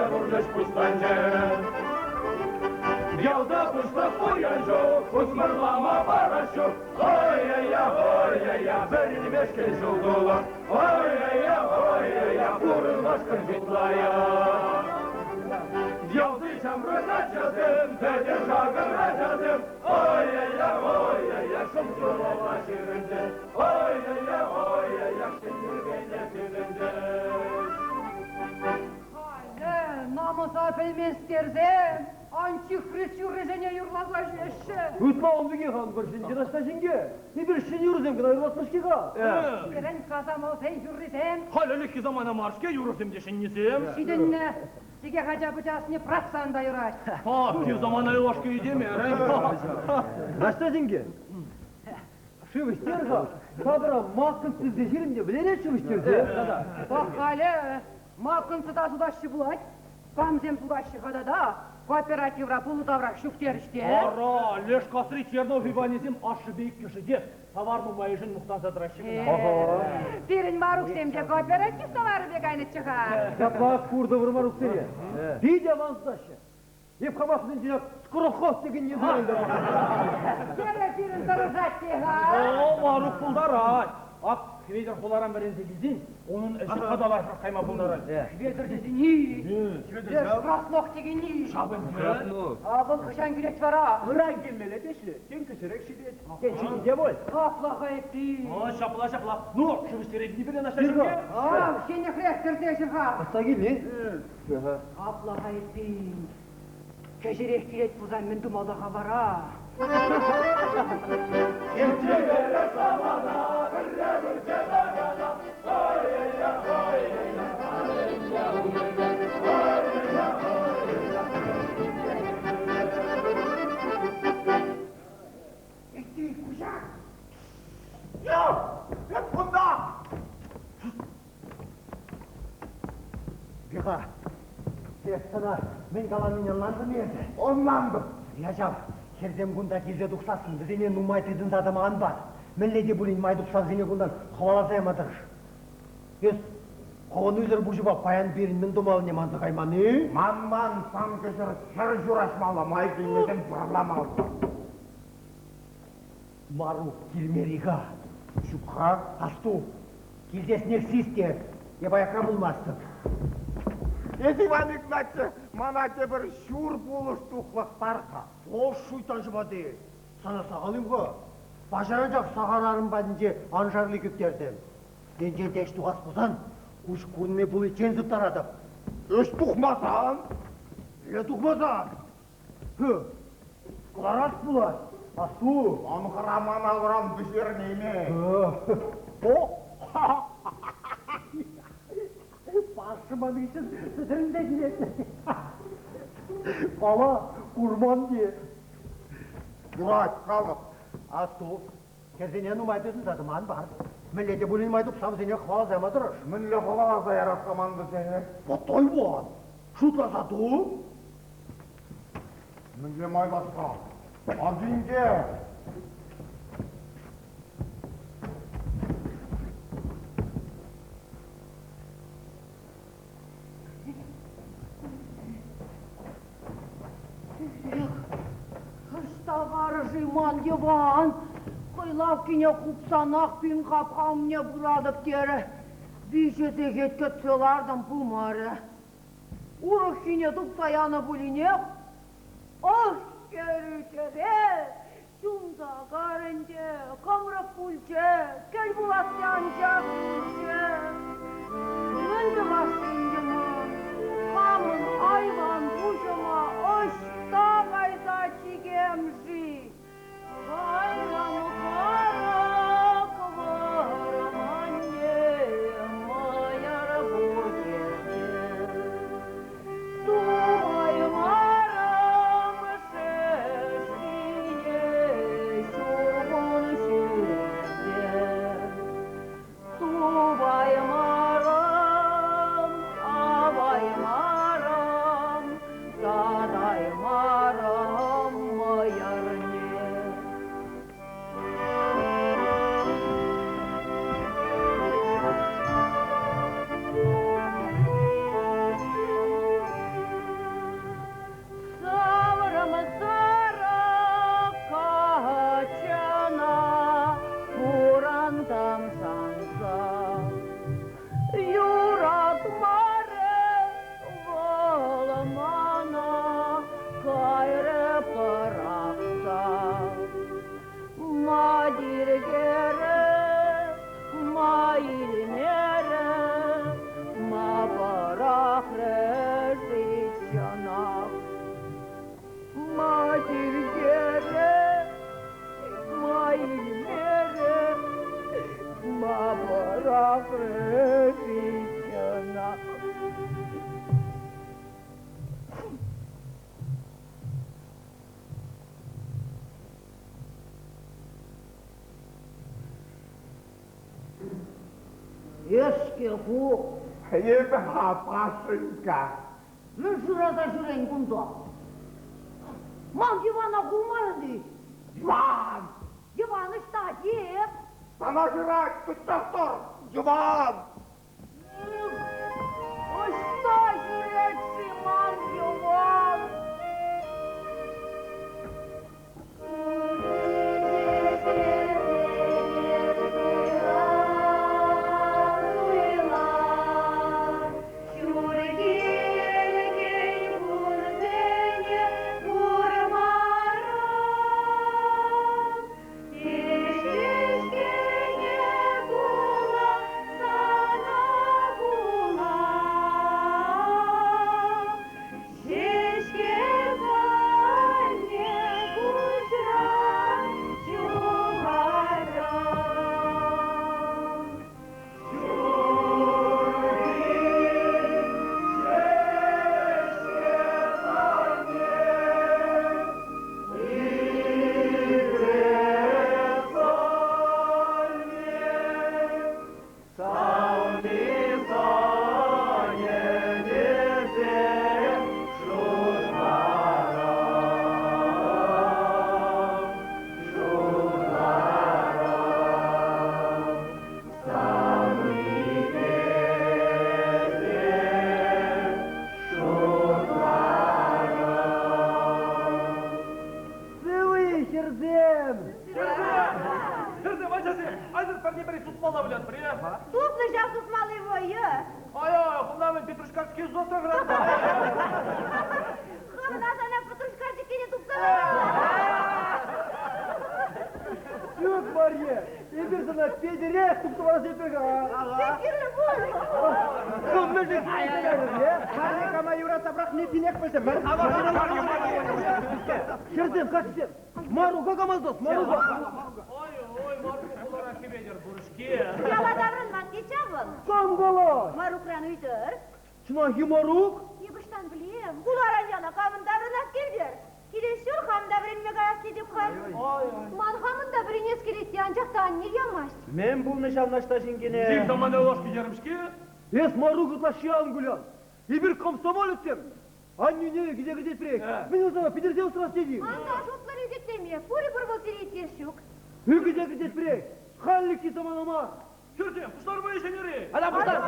Пурнӑҫ пуҫланчӗ. Ялта пуҫлӑх пуян ҫук, пусмӑрлама парас ҫук. Ой-я-я, ой-я-я, вӗренмешкӗн ҫул тулӑх. Ой-я-я, ой-я-я, пурӑнмашкӑн пит лайӑх. Ялти ҫамрӑк ачасем, вӗтӗр-шакӑр ачасем, ой-я-я, ой-я-я, шӑм-шурӑпа ҫырӑнчӗҫ. Ой-я-я, ой-я-я, ҫӗнтеркене тытӑнчӗҫ. Халӗ намӑса пӗлменскерсем антихрист юррисене юрласа ҫӳреҫҫӗ. Ытла ун пекех ан вӑрҫӑнчӗ Наҫтаҫ-инке. Эпир ҫӗнӗ юрӑсем кӑна юрлатмӑш-ҫке-ха. Пирӗн касамалсен юррисем. Халь ӗлӗкхи самана мар-ҫке юрӑсем те ҫӗннисем. Ҫитӗннӗ текех ача-пӑча асне пӑрахсан та юрать. Ха, самана юлашки этеме. Наҫтаҫ-инке, шыв ӗҫтер-ха. Сапӑра маскӑн сӗтсе ҫирӗм те вӗлерет шыв ӗҫтерсе. Пахалӗ, макӑн сӑта сутаҫҫӗ пулать. Камсем сутаҫҫӗ-ха тата? Кооперативра пулӑ тавраш ҫук терӗҫ те. Ара, леш касри Чернов Иванӗсем ашшӗпе иккӗшӗ те тавар нумайӑшӗн мухтанса тӑраҫҫӗ кӑна. Пирӗн Маруксем те кооператив таварӗпе кайнӑччӗ-ха. Ҫапла куртӑмӑр Маруксене. Питӗ аван сутаҫҫӗ. Эп хамах вӗсенчен скороход текенни вырӑнта. Терӗ пирӗн тӑрӑшать те-ха. О, Марук пултарать. Ак Хветӗр хуларан вӗренсе килсен, унӑн ӗҫӗ каталашрах кайма пултарать. Хветӗр тесени, леш Краснов текенни. Краснов. А вӑл хӑҫан килет вара? Ыран килмелле теҫҫӗ, тен кӗҫӗрех ҫитет. Тен, ҫитет те пуль. Капла-ха эппин. О, ҫапла, ҫапла. Ну, шыв ӗҫтеретни пире наша ҫемье. Ав, ҫенӗхрех кӗрсе-ха. Ӑста килни? Капла-ха эппин. Кӗҫӗрех килет пулсан мӗн тумалла-ха вара? Ирттере самана, пӗрре пӗрче такана, ой-я, ой-я, Иди, Кузя! Я! Эп кунта! Миха, эс сана мӗн каланине ӑнлантӑн-и эсӗ? Ӑнлантӑм. Я ҫав, хӗрсем кунта килсе тухсассӑн вӗсене нумай тытӑнса тӑма ан пар. Мӗнле те пулин май тупса вӗсене кунтан хӑваласа яма тӑрӑш. Эс хӑвӑн ӳсӗр пуҫупа паян пирӗн мӗн тумаллине манса кайман-и? Манман сан кӗҫӗр хӗр ҫураҫмалла, май килмесен вӑрламалла. Марук килмери-ха. Ҫук-ха. Асту, килтеснех систер, эп аякра пулмастӑп. Эс, Иван Игнатьевич, мана тепӗр ҫур пулӑш тухлӑх пар-ха. О, шуйттан ҫӑпати! Сана сахал-им-ха? Паҫӑранчах сахар арӑм патӗнче аншарли кӳптертӗм. Енчен те ӗҫ тухас пулсан, куҫ курӑнми пуличчен сыптаратӑп. Ӗҫ тухмасан? Мӗнле тухмасан? Хы, кӑларас пулать. Асту. Ан хӑра ман алран вӗҫернейме. О! Пашшӑ ман хыҫҫӑн сӗтӗрӗнсе килет. Пала курман те. Юрать, калӑп. Асту, хӗрсене нумай тытӑнса тӑман пар. Мӗнле те пулин май тупса вӗсене хӑваласа яма тӑрӑш. Мӗнле хӑваласа ярас-ха ман вӗсене? Вот вон! Шутласа ту! Мӗнле майлас-ха? Ан тинке! Эх, ӑҫта вара-ши ман Йӑван? Хӑй лавккине хупсанах пин хапха умне пыратӑп терӗ. Виҫӗ сехет кӗтсе лартӑм, пымарӗ. Урӑххине тупса янӑ пулинех. Ах, хӗрӳ чӗре, ҫунса карӑнчӗ, кӑмрӑк пулчӗ, кӗл пуласси анчах юлчӗ. Мӗн тӑвас ӗнтӗ ман? Хамӑн айван пуҫӑма ӑҫта кайса чикем-ши? Кайран карак вӑрманне мӑйӑр пур тесе тупаймарӑм шӗшкине. тиркерӗ, ма илмерӗ, ма пӑрахрӗ-ши чӑнах? Ма тиркерӗ, ма илмерӗ, ма пӑрахрӗ-ши чӑнах? Эс-ҫке ку. Эпӗ-ха, Пашенька. Мӗн шыраса ҫӳрен кунта? Ман дивана курмарӑн-и? Диван! Диван ӑҫта, теп? Сана шырать, тытсах тӑр, диван! Ӑҫта ҫӳрет-ши ман Йӑван? Сывӑ-и, хӗрсем! Хӗрсем, ачасем, айтӑр пӗрне-пӗри сутмалла вылятпӑр, е? Тупнӑ ҫав сутмалли вӑйӑ. Ай-ай, хунамӗн Петрушкарчики зота гранта. Хӑвна сана Петрушкарчикине тупса Ҫук, Марье, эпир сана Петӗрех тупса парас тетпӗр-ха. Кирлӗ пуль. Хӑв мӗншӗн килсе кайрӑн, е? Марье кама юратса пӑрахни тинех пӗлтӗм. Хӗрсем, каччӑсем, Марука камалтас, Марука. Ой-ой, Марук хулара Хӗветӗр пур-ҫке. Яла таврӑнман тет ҫав вӑл. Кам калать? Марукран ыйтӑр. Чӑнах-и, Марук? Эп ӑҫтан пӗлем? Хуларан яла камӑн таврӑнас килтӗр? Килес ҫул хам та вӗренме каяс тетӗп-ха. Ман хамӑн та вӗренес килет те, анчах та анне ямасть. Мӗн пулнӑ ҫав Наҫтаҫ инкене? Тик самана ложки терӗм-ҫке. Эс, Марук, ытлашши ан кулян. Эпир комсомолецсем. Аннӳне ӳкӗте кӗртетпӗрех. Мӗн вӑл сана питӗрсе усрас тет-и? Ан та шутлӑр ӳкӗтлеме, пурӗпӗр вӑл сире итлес ҫук. Ӳкӗте кӗртетпӗрех. Хальлӗхи самана мар. Хӗрсем, пуҫлар вӑйӑ ҫӗнӗрен. Ана пуҫлар.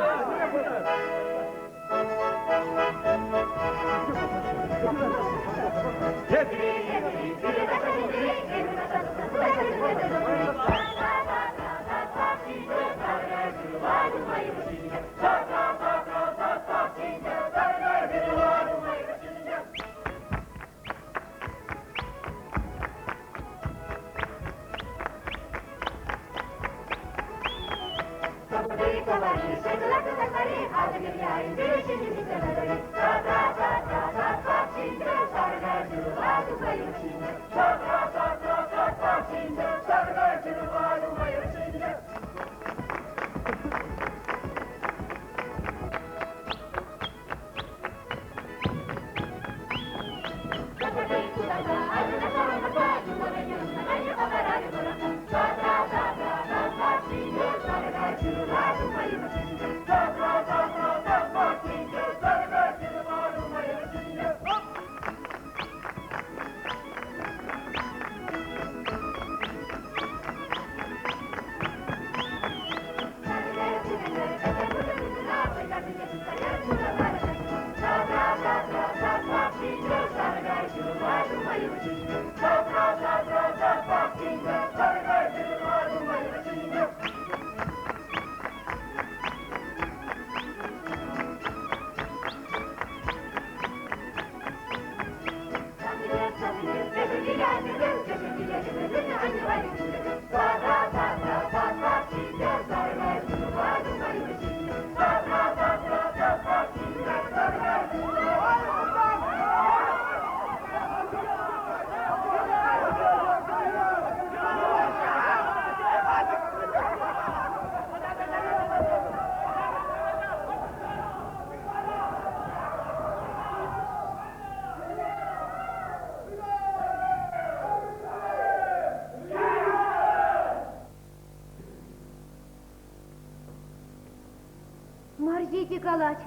тете калать.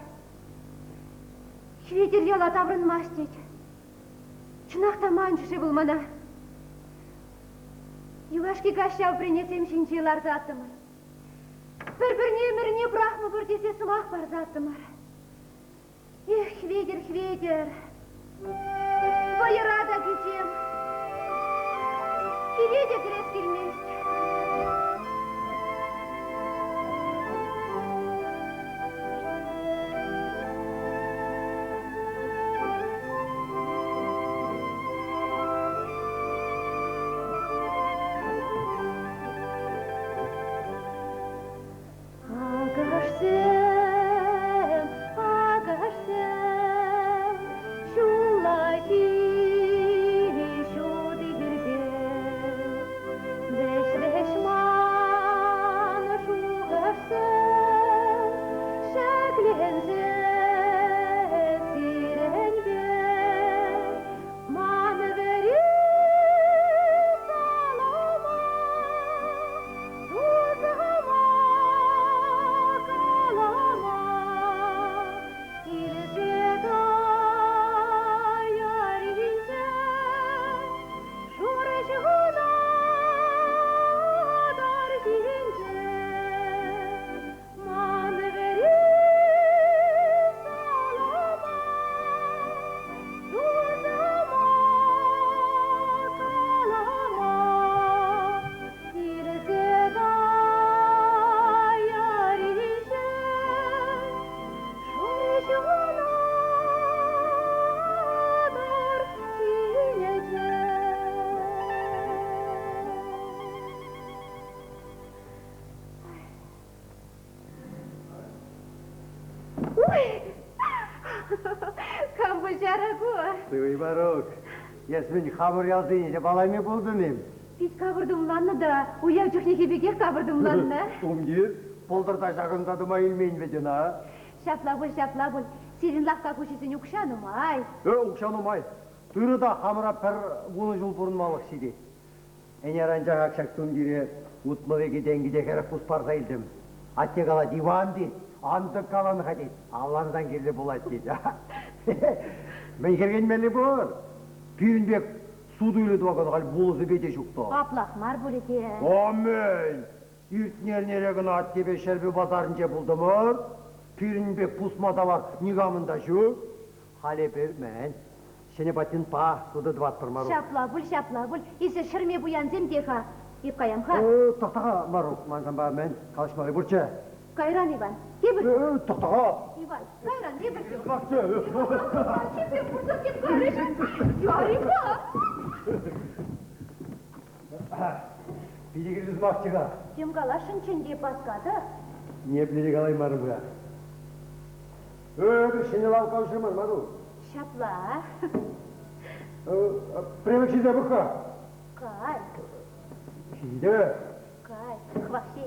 Хветӗр яла таврӑнмасть тет. Чӑнах та манчӗ-ши вӑл мана? Юлашки каҫ ҫав пӗренесем ҫинче ларсаттӑмӑр. Пӗр-пӗрне ӗмӗрне пӑрахмӑпӑр тесе сӑмах парсаттӑмӑр. Эх, Хветӗр, Хветӗр, вӑйӑра та кичем. Киле те кӗрес килмест. Акӑшсем, акӑшсем, ҫуллахи ҫут ирпе вӗҫрӗҫ ман шухӑшсем, ҫӗкленсе сирӗнпе. Ман вӗри салама Тусӑма калама илсе каяр илсе шурӑ ҫуна тар ҫинче ман вӗри салама тусӑма калама Илсе каяр инҫе, шур ҫунатӑр ҫинче. Ой! Кам пуҫара ку? Сывӑ Варук. Эс мӗн хамӑр ялсене те палайми пултӑн-им? Пит капӑр тумланнӑ та, уяв чухнехи пекех капӑр тумланнӑ. Тумтир пӑлтӑрта ҫакӑнса тӑма илмен вӗт ӑна. Ҫапла пуль, ҫапла пуль. Сирӗн лавкка хуҫисен укҫа нумай. Укҫа нумай. Тырӑ та хамӑра пӗр вунӑ ҫул пурӑнмалӑх ҫитет. Ӗнер анчах ак ҫак тумтире 62 тенкӗ те 40 пус парса илтӗм. Атте калать, Иван тет, ан тӑккалан-ха тет, авлансан кирлӗ пулать тет. Мӗн хӗрхенмелли пур? Пирӗн пек суту-илӳ тӑвакан халь вулӑсӗпе те ҫук та. Аплах мар пулӗ те. Аминь! Иртнӗ эрнере кӑна аттепе Ҫӗрпӳ пасарӗнче пултӑмӑр. Пирӗн пек пусма тавар никамӑн та ҫук. Халь эпир мӗн? Ҫӗнӗ патентпа сутӑ тӑватпӑр, Марук. Ҫапла пуль, ҫапла пуль. Эсӗ ҫӗрме пуянсем те-ха. Эп каям-ха. Тӑхта-ха, Марук, ман санпа мӗн калаҫмалли пурччӗ? Кайран, Иван, тепӗр Тӑхта-ха! Иван, кайран тепӗр Иван, пурсӑр тем кайрӗҫ. Ярик-ха! Питӗ кирлӗ сӑмахчӗ-ха. Тем каласшӑнччӗ ӗнтӗ паскатӑр. Ниепле те калаймарӑм-ха. Эпӗ ҫӗнӗ лавкка уҫрӑмӑр, Марук. Ҫапла. Премӗк ҫисе пӑх-ха. Кай. Ҫитӗ. Кай, хваххи.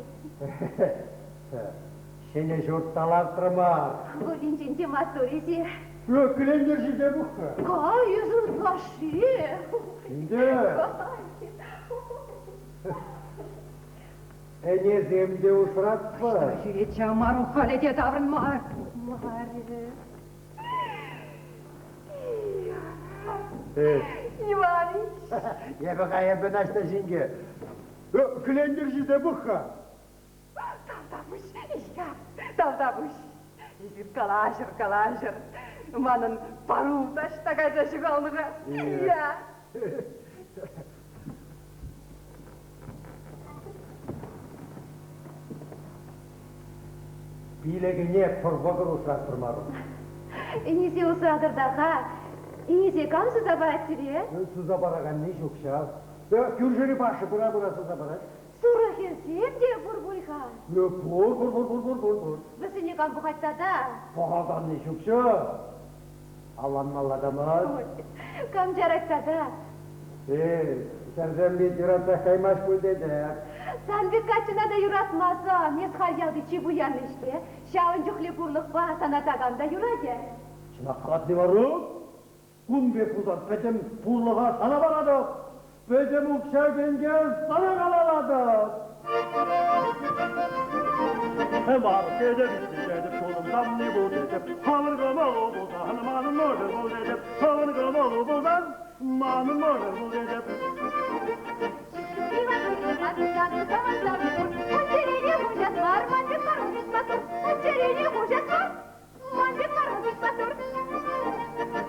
Ҫӗнӗ ҫурт та лартрӑмӑр. Пуринчен те маттур эсир. Кӗлентер ҫисе пӑх-ха. Кай, эсир ытлашши. Ӗнтӗ. Ӗнесем те усратпӑр. Ӑҫта ҫӳрет ҫав Марук халӗ те таврӑнман? Марье. Иванович. Эпӗ-ха эпӗ Наҫтаҫ инке. Кӗлентер ҫисе пӑх-ха. Тавтапуҫ, я, тавтапуҫ. Эсир калаҫӑр, калаҫӑр. Манӑн пару таҫта кайса ҫухалнӑ-ха. Я. Пилӗкӗне пӗр вӑкӑр усратпӑр мар. Ӗнесе усратӑр та-ха. Ӗнесе кам суса парать сире? Суса параканни ҫук ҫав. Кӳршӗри Паша пыра-пыра суса парать. Сурӑхӗсем те пур пуль-ха. Пур, пур, пур, пур, пур, пур, пур. Вӗсене кам пӑхать тата? Пӑхаканни ҫук ҫав. Авланмалла та мар. Кам чарать тата? Эй, хӗрсем пит юратсах каймасть пуль тетӗп. Сан пек каччӑна та юратмасан, эс халь ялти чи пуянни-ҫке. Ҫавӑн чухлӗ пурлӑхпа сана такам та юратӗ. Чӑнах калатни Варук? Кун пек пулсан пӗтӗм пурлӑха сана паратӑп, пӗтӗм укҫа-тенке сана халаллатӑп. Мар, тетӗп, тетӗп, шолӑм. савни пул тетӗп. Хӑвӑн кӑмӑлу пулсан, манӑн мӑшӑр пул тетӗп. Хӑвӑн кӑмӑлу пулсан, манӑн мӑшӑр пул тетӗп. Чӗрене хуҫас мар, ман пек пару пек матур. Чӗрене хуҫас мар, ман пек пару пек матур.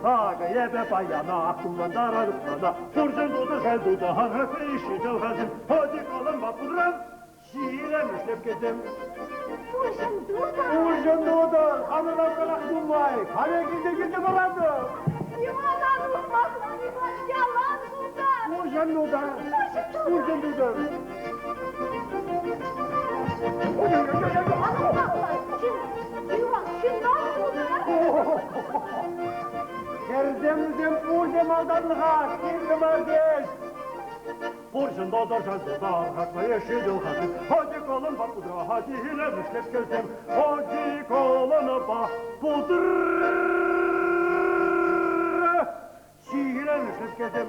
Акӑ эпӗ паяна тумлантаратӑп сана. Пурҫӑн тутӑр, хӗл тутӑр, хыҫҫи чӑлхасем, одеколонпа пудран ҫилем ӗҫлепкесем. Пурҫӑн тутӑр. Пурҫӑн тутӑр, хамӑртан сӑрах нумай, халӗ килте килсе паратӑп. Ивана ухмахлан, Иван, ялан пултар. Пурҫӑн тутӑр, пурҫӑн тутӑр. Иван, ҫыннах пултар. Хӗрсем вӗсем пурте малтанлӑха кирлӗ мар теҫ. Пурҫӑн тутӑр, шан тутар, хаклӑ ешӗл хасем, одеколонпа пудра, илем ӗҫлепкесем, одеколонпа пудра, ҫилем ӗҫлепкесем.